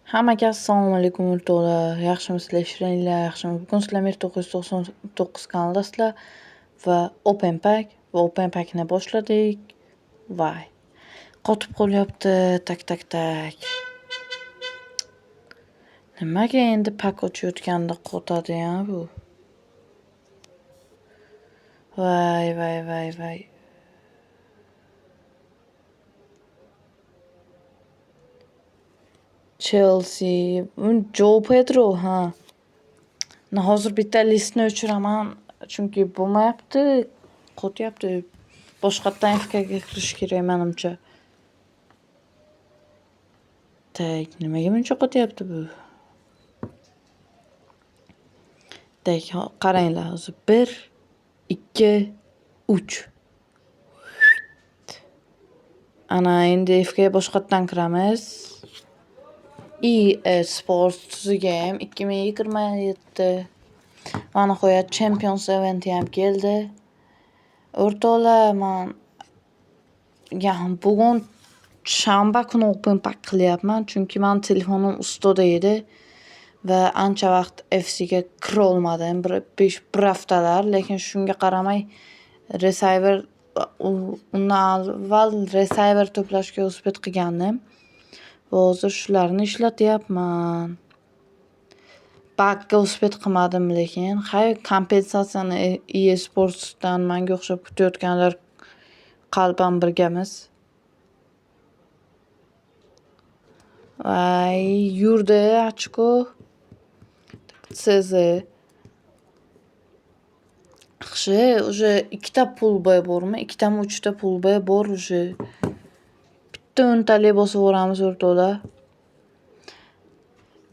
Hammaga assalomu alaykum o'rtoqlar. Yaxshimisizlar, ishlaringlar yaxshimi? Bugun sizlar Mir 999 kanalidasizlar va Open Pack va Open Packni boshladik. Vay. Qotib qolyapti. Tak tak tak. Nimaga endi pak ochayotganda qotadi-ya bu? Vay vay vay vay. Chelsea, Joe Pedro ha. Hozir bitta listni o'chiraman, chunki bo'lmayapti, qotyapti. Boshqatdan FKga kirish kerak menimcha. Tak, nimaga buncha qotyapti bu? Tak, qaranglar hozir 1 2 3. Ana endi FKga boshqatdan kiramiz. EA Sports Game 2027. Va nihoyat Champions eventi ham keldi. O'rtoqlar, man bugun shanba kuni Open Pack qilyapman, chunki mani telefonim ustida edi va ancha vaqt FCga kira olmadim, bir haftalar, lekin shunga qaramay receiver undan avval receiver to'plashga успеть qilgandim. Va hozir shularni ishlatyapman. Bakka успеть qilmadim lekin. Hay, kompensatsiyani EA Sports'dan manga o'xshab kutayotganlar qalban birgamiz. Vay, yurdi ochko. CZ. Yaxshi, уже ikkita pul B bormi? Ikkitami, uchta pul B bor уже. Bitta o'ntalik bosib yuboramiz o'rtoqlar.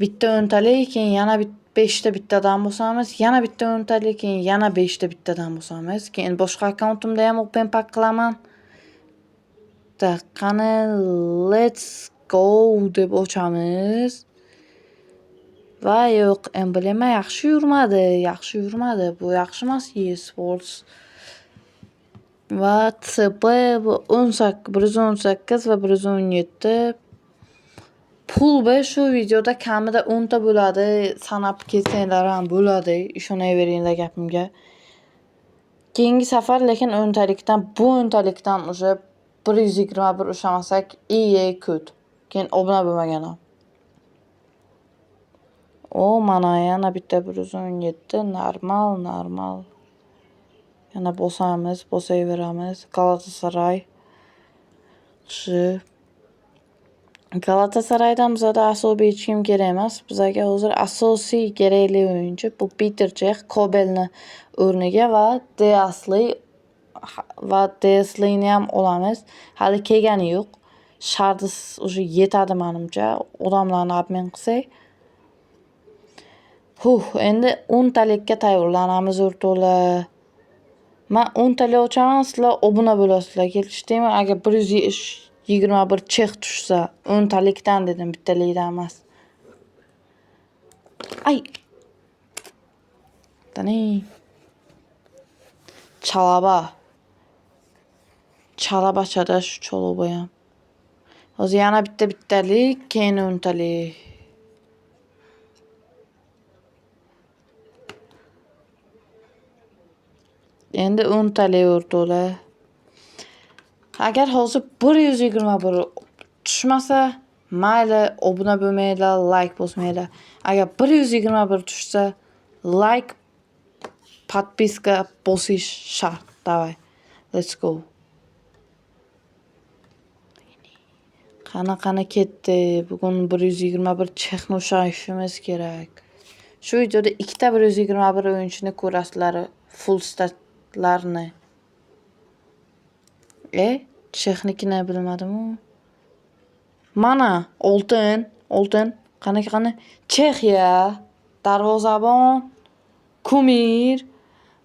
Bitta o'ntalik, keyin yana 5ta bittadan bosamiz, yana bitta o'ntalik, keyin yana 5ta bittadan bosamiz. Keyin boshqa akkauntimda ham open pack qilaman. Tak, qani let's go deb ochamiz. Va yo'q, emblema yaxshi yurmadi, yaxshi yurmadi. Bu yaxshi emas EA Sports. Va CP bu 118 va 117. Pul B shu videoda kamida 10 ta bo'ladi. Sanab ketsanglar ham bo'ladi. Ishonaveringlar gapimga. Keyingi safar lekin o'ntalikdan, bu o'ntalikdan уже 121 ushlamasak, EA kut. Keyin obuna bo'lmagan ham. O, mana yana bitta 117, normal, normal. Yana bosamiz, bosaveramiz. Galatasaray. Yaxshi. Galatasaraydan bizada asobiy hech kim kerak emas. Bizaga hozir asosiy kerakli o'yinchi bu Peter Cech, Kobelni o'rniga va Deasli va Deaslini ham olamiz. Hali kelgani yo'q. Shardis уже yetadi menimcha. Odamlarni obmen qilsak. Huh, endi o'ntalikka tayyorlanamiz o'rtoqlar. Men o'ntalik ochaman, sizlar obuna bo'lasizlar. Kelishdikmi? Agar 121 Chex tushsa, o'ntalikdan dedim, bittalikdan emas. Ay. Tani. Chalaba. Chalabachada shu chaloba ham. Hozir yana bitta bittalik, keyin o'ntalik. Endi o'ntalik o'rtoqlar. Agar hozir 121 tushmasa, mayli obuna bo'lmanglar, like bosmanglar. Agar 121 tushsa, like, podpiska bosish shart. Davay, let's go. Qani qani ketdi. Bugun 121 Chexni ushlashimiz kerak. Shu videoda ikkita 121 o'yinchini ko'rasizlar, full statlarni. Chexnikini bilmadim-u. Mana oltin, oltin. Qani qani Chexiya, darvozabon Kumir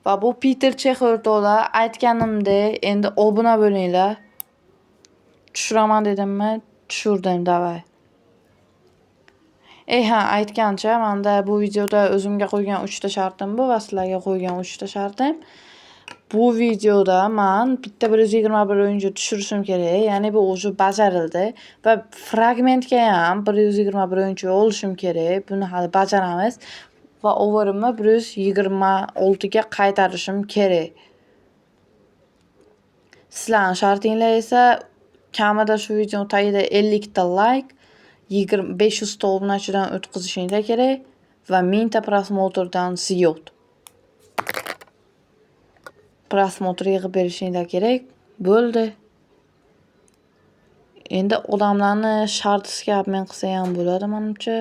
va bu Peter Chex o'rtoqlar. Aytganimdek, endi obuna bo'linglar. Tushiraman dedimmi? Tushirdim, davay. Ha, aytgancha, menda bu videoda o'zimga qo'ygan 3 ta shartim bu va sizlarga qo'ygan 3 ta shartim. Bu videoda man bitta 121 o'yinchi tushirishim kerak. Ya'ni bu уже bajarildi va fragmentga ham 121 o'yinchi olishim kerak. Buni hali bajaramiz va overimni 126 ga qaytarishim kerak. Sizlarning shartinglar esa kamida shu videoning tagida 50 ta like, 500 ta obunachidan o'tkazishinglar kerak va 1000 ta prosmotrdan ziyod prosmotr yig'ib berishinglar kerak. Bo'ldi. Endi odamlarni shartisiga obmen qilsa ham bo'ladi menimcha.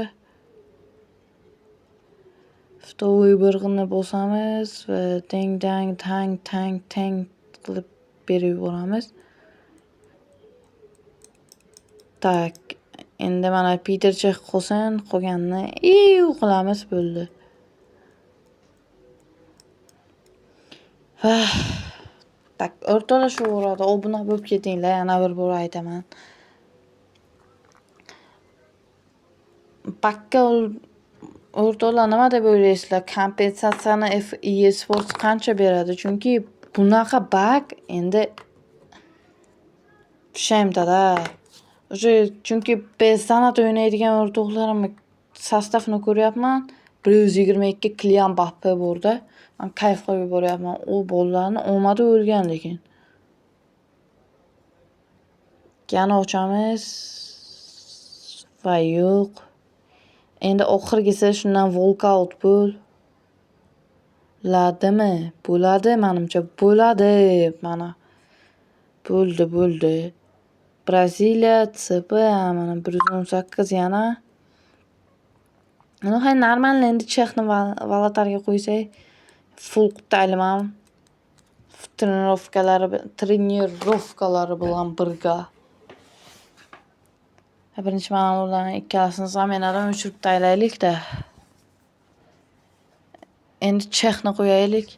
Выборni bosamiz va ding dang tang tang tang qilib berib yuboramiz. Tak, endi mana Peter Cech qolsin, qolganini iu qilamiz, bo'ldi. Tak, o'rtoqlar, shu orada obuna bo'lib ketinglar, yana bir bor aytaman. Bakka o'rtoqlar, nima deb o'ylaysizlar? Kompensatsiyani EA Sports qancha beradi? Chunki bunaqa bak endi tushamda-da. O'sha chunki bez san'at o'ynaydigan o'rtoqlarimni sostavini ko'ryapman. 122 Kylian Mbappe borda. Man kayf qilib yuboryapman. U bolalarni omadi o'lgan lekin. Yana ochamiz va yo'q. Endi oxirgisi shundan walkout bo'ladimi? Bo'ladi menimcha, bo'ladi. Mana bo'ldi, bo'ldi. Braziliya CP mana 118 yana. Ну, hay, нормально, endi Chexni volotarga qo'ysak, full qutayliman. Trenirovkalari bilan birga. Birinchi mana ularni ikkalasini zamenadan o'chirib taylaylik-da. Endi Chexni qo'yaylik.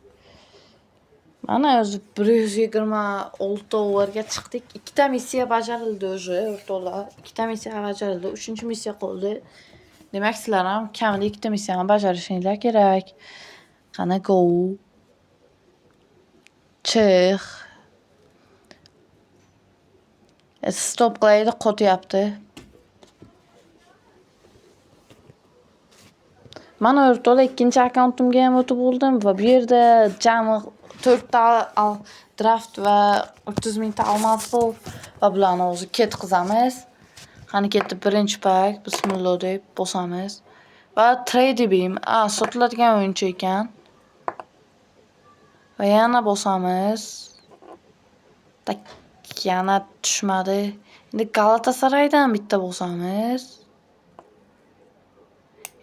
Mana o'zi 126 overga chiqdik. Ikkita missiya bajarildi o'zi, o'rtoqlar. Ikkita missiya bajarildi. 3-missiya qoldi. Demak, sizlar ham kamida ikkita missiyani bajarishinglar kerak. Qani go. Chex. Stop qilaylik, qotyapti. Mana o'rtoqlar, ikkinchi akkauntimga ham o'tib oldim va bu yerda jami 4 ta draft va 30 mingta almaz bor va bularni o'zi ketqizamiz. Qani ketdi birinchi pak, bismillah deb bosamiz. Va trade beam, sotiladigan o'yinchi ekan. Va yana bosamiz. Tak, yana tushmadi. Endi Galatasaraydan bitta bosamiz.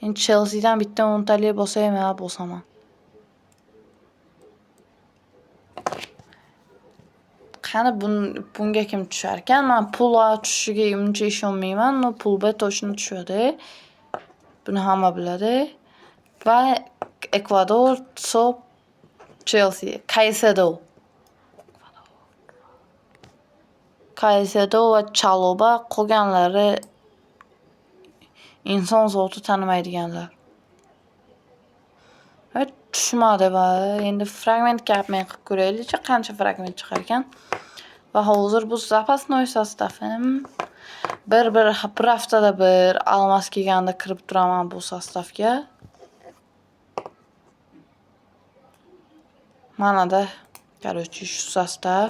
Endi Chelsea'dan bitta o'ntalik bosaymi? Ha, bosaman. Qani bunga kim tushar ekan? Men pul tushishiga uncha ishonmayman, no pul B to'shni tushadi. Buni hamma biladi. Va Ekvador, Tsop, Chelsea, Caicedo. Caicedo va Chaloba, qolganlari inson zoti tanimaydiganlar. Va tushmadi va endi fragmentga obmen qilib ko'raylikchi, qancha fragment chiqar ekan. Va hozir bu zapasnoy sostavim. Bir haftada bir almas kelganda kirib turaman bu sostavga. Manada, короче, shu sostav.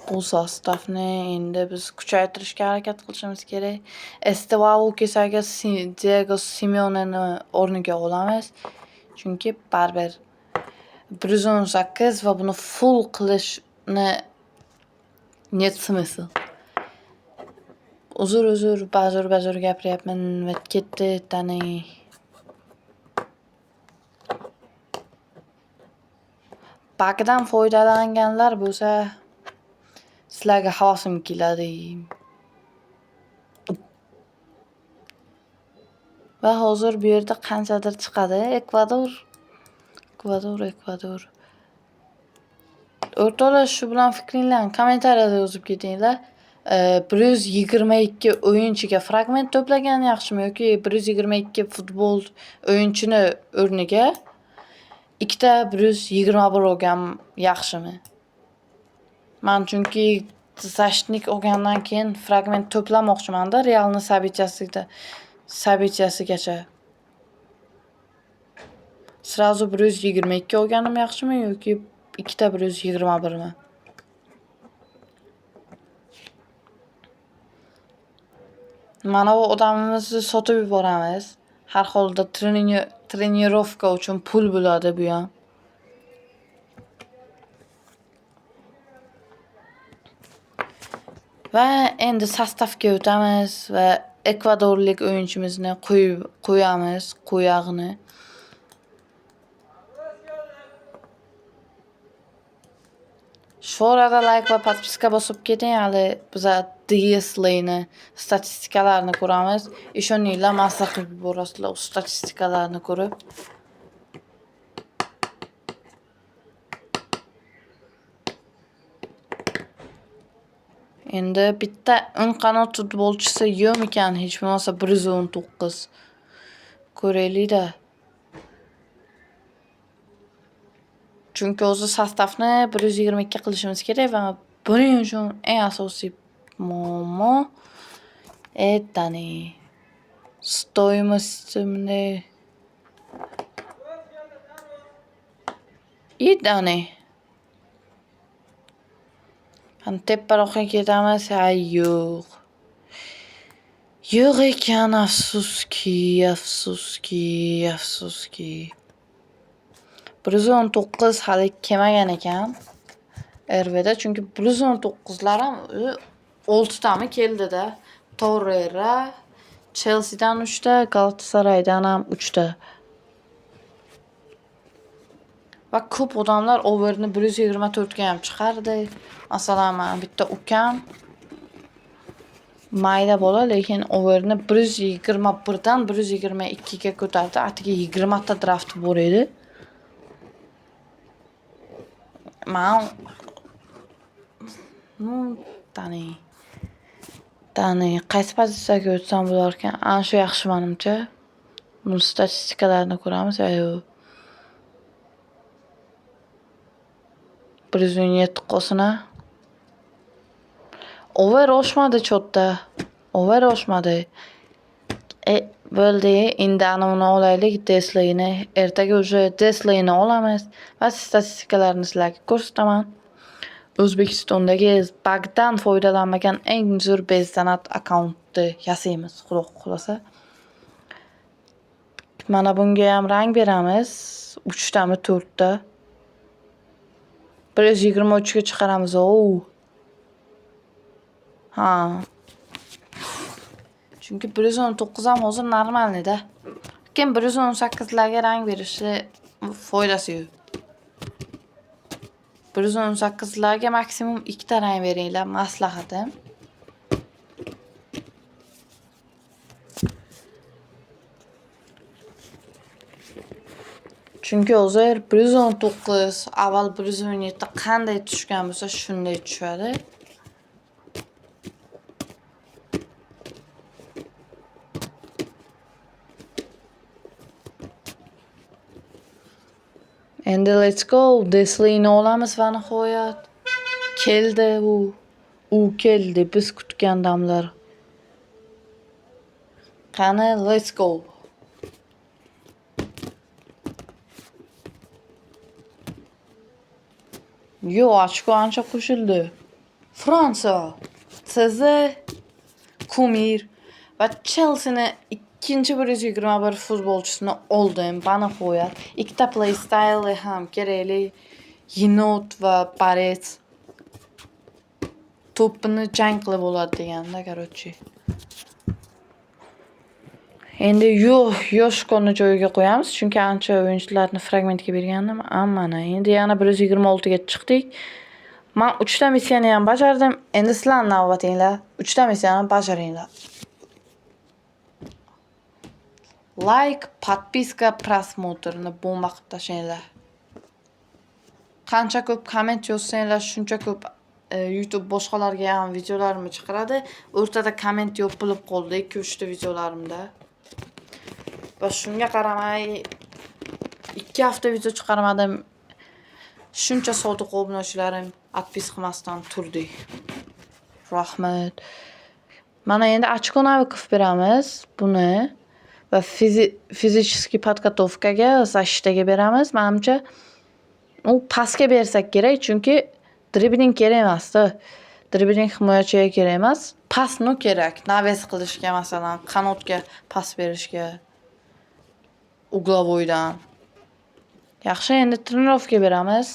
Bu sostavni endi biz kuchaytirishga harakat qilishimiz kerak. Estevao kelsa Diego Simeoneni o'rniga olamiz. Chunki baribir 118 va buni full qilishni нет смысл. Uzr, bazur gapiryapman va ketdi tani. Bakdan foydalanganlar bo'lsa sizlarga havasim keladi. Va hozir bu yerda qanchadir chiqadi. Ekvador. O'rtoqlar, shu bilan fikringlarni kommentariyada yozib ketinglar. 122 o'yinchiga fragment to'plagan yaxshimi yoki 122 futbol o'yinchini o'rniga Ikkita 121 olgan yaxshimi? Man chunki защитник olgandan keyin fragment to'plamoqchiman-da Realni событияsigacha. Сразу 122 olganim yaxshimi yoki ikkita 121mi? Mana bu odamimizni sotib yuboramiz. Har holda trenirovka uchun pul bo'ladi bu ham. Va endi sostavga o'tamiz va ekvadorlik o'yinchimizni qo'yib qo'yamiz, qo'yag'ini. Shu orada like va podpiska bosib keting, hali biza DSL'ni statistikalarni ko'ramiz. Ishoninglar, mazza qilib yuborasizlar u statistikalarni ko'rib. Endi bitta o'ng qanot futbolchisi yo'qmikan hech bo'lmasa 119. Ko'raylik-da. Chunki o'zi sostavni 122 qilishimiz kerak va buning uchun eng asosiy muammo etani стоимость bunday idani. Qani teparoqqa ketamiz. Ay yo'q. Yo'q ekan, afsuski, afsuski, afsuski. 119 hali kelmagan ekan RVda, chunki 119lar ham 6 tami keldida. Torreira, Chelsea'dan 3 ta, Galatasaraydan ham 3 ta. Va ko'p odamlar overni 124 ga ham chiqardi. Masalan, mana bitta ukam mayda bola, lekin overni 121 dan 122 ga ko'tardi. Atigi 20 ta draft bor edi. Man tani. Tani qaysi pozitsiyaga o'tsam bo'larkan? Ana shu yaxshi menimcha. Buni statistikalarni ko'ramiz. Ayo. 117 qolsin. Over oshmadi chotda. Over oshmadi. Bo'ldi. Endi ana uni olaylik, Desleyni. Ertaga уже Desleyni olamiz va statistikalarni sizlarga ko'rsataman. O'zbekistondagi bagdan foydalanmagan eng zo'r bezdanat akkauntni yasaymiz, Xudo xohlasa. Mana bunga ham rang beramiz. 3 tami, 4 ta. 123 ga chiqaramiz. Ha. Chunki 119 ham hozir normalnida. Lekin 118larga rang berishi foydasi yo'q. 118larga maksimum 2 ta rang beringlar, maslahatim. Chunki hozir 119, avval 117 qanday tushgan bo'lsa, shunday tushadi. Endi let's go, Desleyni olamiz va nihoyat keldi u. U keldi, biz kutgan damlar. Qani, let's go. Yo, ochko ancha qo'shildi. Fransiya, CZ, Kumir va Chelsea'ni ikkinchi 121 futbolchisini oldim. Va nihoyat ikkita playstyle ham kerakli. Yenot va Barets to'pini jang qilib oladi deganda, короче. Endi Yoshkoni joyiga qo'yamiz, chunki ancha o'yinchilarni fragmentga bergandim. Mana endi yana 126 ga chiqdik. Men 3 ta missiyani ham bajardim. Endi sizlarning navbatinglar. 3 ta missiyani bajaringlar. Like, podpiska, prosmotrni bomba qilib tashlanglar. Qancha ko'p komment yozsanglar, shuncha ko'p YouTube boshqalarga ham videolarimni chiqaradi. O'rtada komment yo'q bo'lib qoldi 2-3 ta videolarimda. Va shunga qaramay 2 hafta video chiqarmadim. Shuncha sodiq obunachilarim отпис qilmasdan turdi. Rahmat. Mana endi ochko навыков beramiz buni va физический подготовка ga, защита ga beramiz. Menimcha u pastga bersak kerak, chunki dribling kerak emasda. Dribling himoyachiga kerak emas. Pasni kerak. Навес qilishga masalan, qanotga pas berishga. Угловой dan. Yaxshi, endi trenirovka beramiz.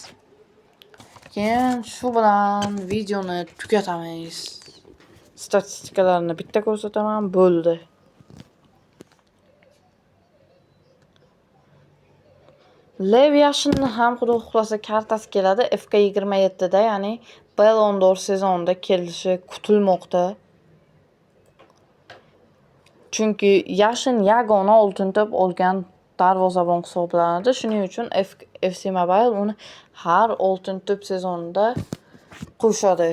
Keyin shu bilan videoni tugatamiz. Statistikalarni bitta ko'rsataman, bo'ldi. Lev Yashinni ham xudo xohlasa kartasi keladi FK27 da, ya'ni Ballon d'Or sezonida kelishi kutilmoqda. Chunki Yashin yagona oltin to'p olgan darvozabon hisoblanadi. Shuning uchun FC Mobile uni har oltin to'p sezonida qo'shadi.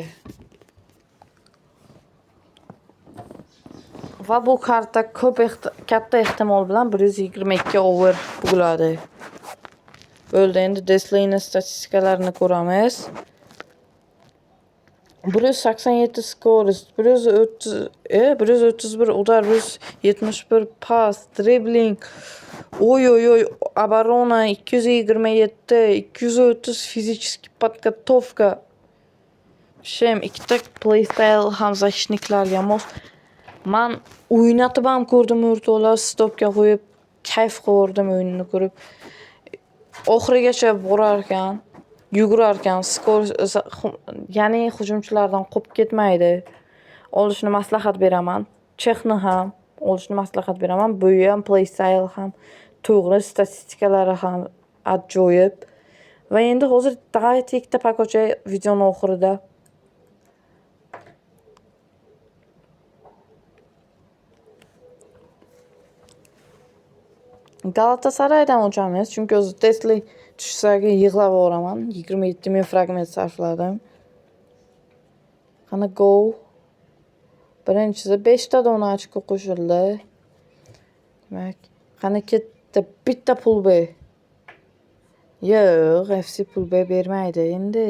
Va bu karta ko'p katta ehtimol bilan 122 over bo'ladi. Bo'ldi, endi Desleyning statistikalarini ko'ramiz. 187 skorost, 130, 131 udar, 171 pas, dribling. Oy oy oy, оборона 227, 230 физический подготовка. Shem ikkita playstyle ham защитник larga mos. Man o'ynatib ham ko'rdim o'rtoqlar, stopga qo'yib kayf qildim o'yinini ko'rib. Oxirigacha borarkan, yugurarkan, skor, ya'ni hujumchilardan qolib ketmaydi. Olishni maslahat beraman. Chexni ham olishni maslahat beraman. Bu ham playstyle ham to'g'ri, statistikalari ham ajoyib. Va endi hozir давайте ikkita pak ochay videoni oxirida. Galatasaraydan ochamiz, chunki o'zi Tesla tushsa yig'lab yuboraman. 27 ming fragment sarfladim. Qani go. Birinchisi 5 ta dona ochko qo'shildi. Demak, qani ketdi bitta pul ber. Yo'q, FC pul bermaydi endi.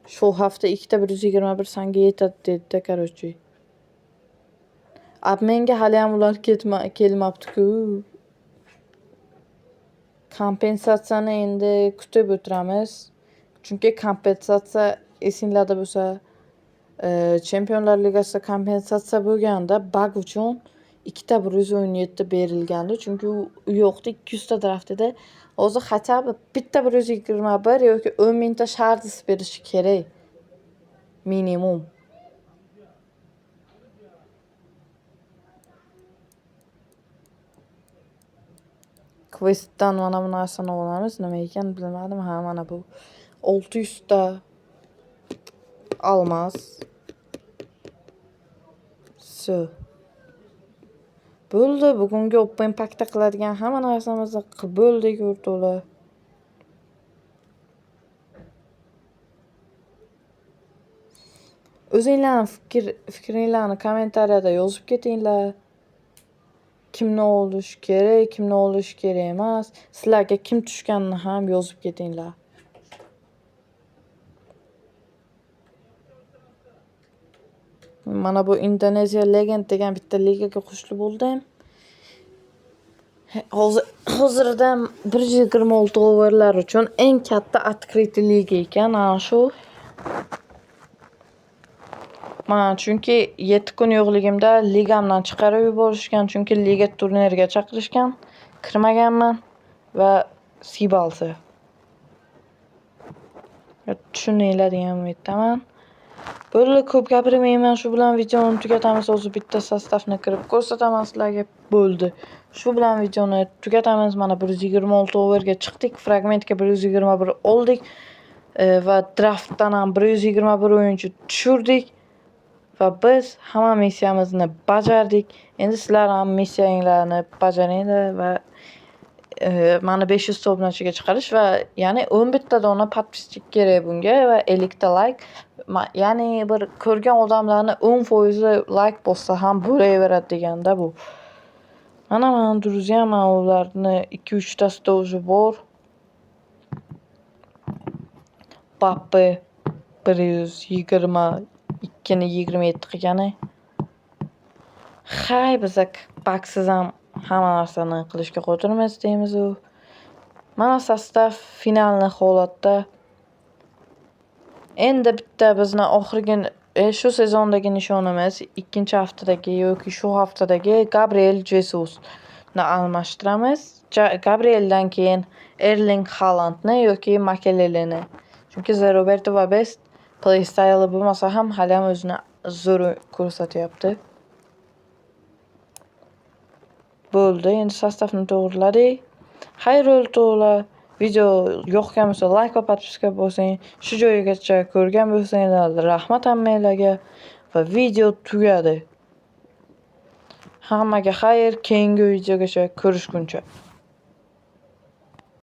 Shu hafta ikkita 121 sanga yetadi dedi-da, короче. Abmenga hali ham ular kelmabdi-ku. Kompensatsiyani endi kutib o'tiramiz. Chunki kompensatsiya esinglarda bo'lsa, Chempionlar Ligasida kompensatsiya bo'lganda bug uchun ikkita 117 berilgandi. Chunki u yo'qda 200 ta draft edi. Hozir хотя бы bitta 121 yoki 10 mingta shardis berishi kerak. Minimum. Questdan mana bu narsani olamiz. Nima ekan bilmadim. Ha, mana bu 600 ta almaz. So. Bo'ldi. Bugungi Open Pack'da qiladigan hamma narsamizni qilib bo'ldik o'rtoqlar. O'zinglarning fikringlarni kommentariyada yozib ketinglar. Kimni olish kerak, kimni olish kerak emas. Sizlarga kim tushganini ham yozib ketinglar. Mana bu Indoneziya Legend degan bitta ligaga qo'shilib oldim. Hozirda 126 overlar uchun eng katta открытый liga ekan ana shu. Man chunki 7 kun yo'qligimda ligamdan chiqarib yuborishgan, chunki liga turniriga chaqirishgan, kirmaganman va sibalsi. Tushundinglar degan umiddaman. Bo'ldi, ko'p gapirmayman, shu bilan videoni tugatamiz. Hozir bitta sostavni kirib ko'rsataman sizlarga. Bo'ldi. Shu bilan videoni tugatamiz. Mana 126 overga chiqdik, fragmentga 121 oldik va draftdan ham 121 o'yinchi tushirdik. Va biz hamma missiyamizni bajardik. Endi sizlar ham missiyanglarni bajaringlar va mana 500 ta obunachiga chiqarish va ya'ni 11 ta dona podpisчик kerak bunga va 50 ta like. Ya'ni bir ko'rgan odamlarni 10% like bossa ham bo'laveradi deganda bu. Mana mani друзья, man ularni 2-3 tasida уже bor. Mbappe 122 ni 27 qilgani. Hay, biza paksiz ham hamma narsani qilishga qodirmiz deymiz u. Mana состав finalni holatda. Endi bitta bizni oxirgi shu sezondagi nishonimiz ikkinchi haftadagi yoki shu haftadagi Gabriel Jesusni almashtiramiz. Gabrieldan keyin Erling Haalandni yoki Makeleleni. Chunki Ze Roberto va Best playstyli bo'lmasa ham haliyam o'zini zo'r ko'rsatyapti. Bo'ldi, endi состав ni to'g'riladik. Xayr, o'rtoqlar. Video yoqgan bo'lsa, like va подписка bosing. Shu joygacha ko'rgan bo'lsanglar, rahmat hammanglarga va video tugadi. Hammaga xayr, keyingi videogacha ko'rishguncha.